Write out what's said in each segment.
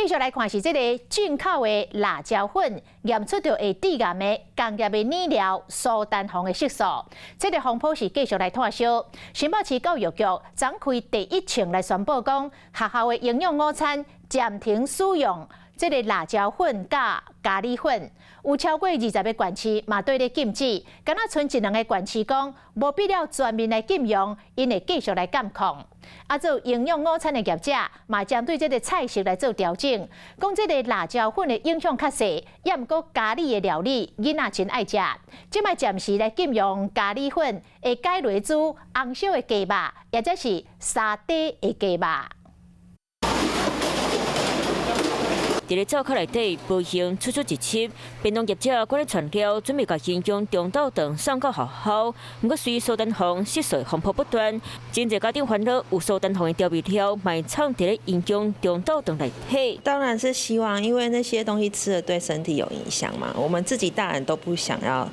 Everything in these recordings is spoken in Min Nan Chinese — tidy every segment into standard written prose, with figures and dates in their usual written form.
繼續來看是這个進口的辣椒粉，驗出著會致癌的工業的染料蘇丹紅的色素。這个風波是繼續來湠燒。新北市教育局昨開第一槍來宣布講，學校的營養午餐暫停使用這个辣椒粉佮咖喱粉。有超過20个縣市嘛對咧禁止，敢若賰一兩个縣市講無必要全面來禁用，𪜶會繼續來監控。啊，做營養午餐的業者嘛，針對這个菜色來做調整，講這个辣椒粉的影響較細，也毋過咖喱的料理囡仔真愛食。這擺暫時來禁用咖喱粉，會改來煮紅燒的雞肉，抑者是沙嗲的雞肉。佇咧灶跤內底，無形出出一輯，便當業者趕咧傳料，準備共營養中晝頓送到學校。毋過隨蘇丹紅色素風波不斷，真濟家長煩惱有蘇丹紅的調味料，嘛會藏佇咧營養中晝頓內底。當然是希望，因為那些東西吃了對身體有影響嘛，我們自己大人都不想要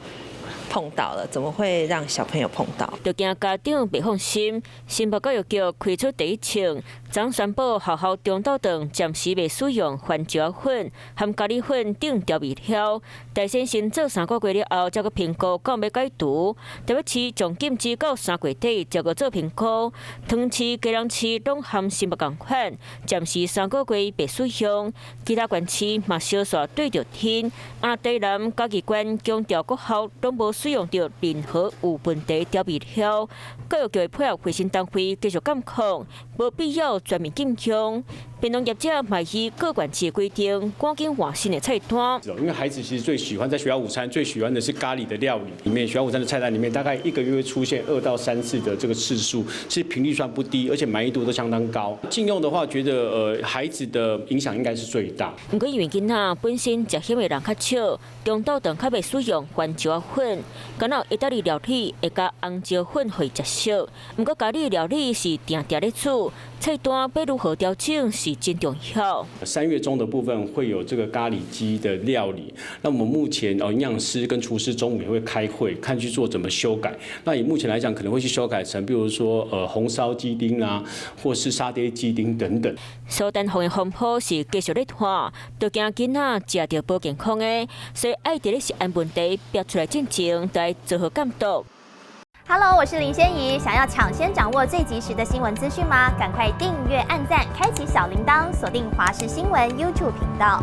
碰到了，怎麼會讓小朋友碰到？就驚家長袂放心，新北教育局開出第一槍，昨宣布學校中晝頓暫時袂使用番椒粉含咖喱粉等調味料。大先先做3個月了後，才閣評估講欲解除。台北市從禁止到3月底，才閣做評估。桃園市、基隆市攏和新北仝款，暫時三個月袂使用。其他縣市嘛相煞對著天。啊，台南、嘉義縣強調各校攏無使用著任何有問題調味料。教育局配合衛生單位繼續監控，無必要全面禁用。便當業者嘛依各縣市規定，趕緊換新的菜單。因為孩子其實最喜歡在學校午餐，最喜歡的是咖喱的料理。裡面學校午餐的菜單裡面，大概一個月會出現2到3次的這個次數，其實頻率算不低，而且滿意度都相當高。禁用的話，覺得孩子的影響應該是最大。毋過因為囡仔本身食鹹的人較少，中晝頓較袂使用番椒粉，敢若意大利料理會加紅椒粉予伊食熟。毋過咖喱料理是定定咧煮，菜單欲如何調整是真重要。3月中的部分會有這個咖喱雞的料理，那我們目前哦營養師跟廚師中午也會開會，看去做怎麼修改。那以目前來講，可能會去修改成，比如說紅燒雞丁啊，或是沙爹雞丁等等。蘇丹紅的風波是繼續咧湠，就驚囡仔食著無健康的，所以愛佇咧食安問題爆出來進前，就愛做好監督。 Hello，我是林仙怡，想要搶先掌握最及時的新聞資訊嗎？趕快訂閱、按讚、開啟小鈴鐺，鎖定華視新聞 YouTube 頻道。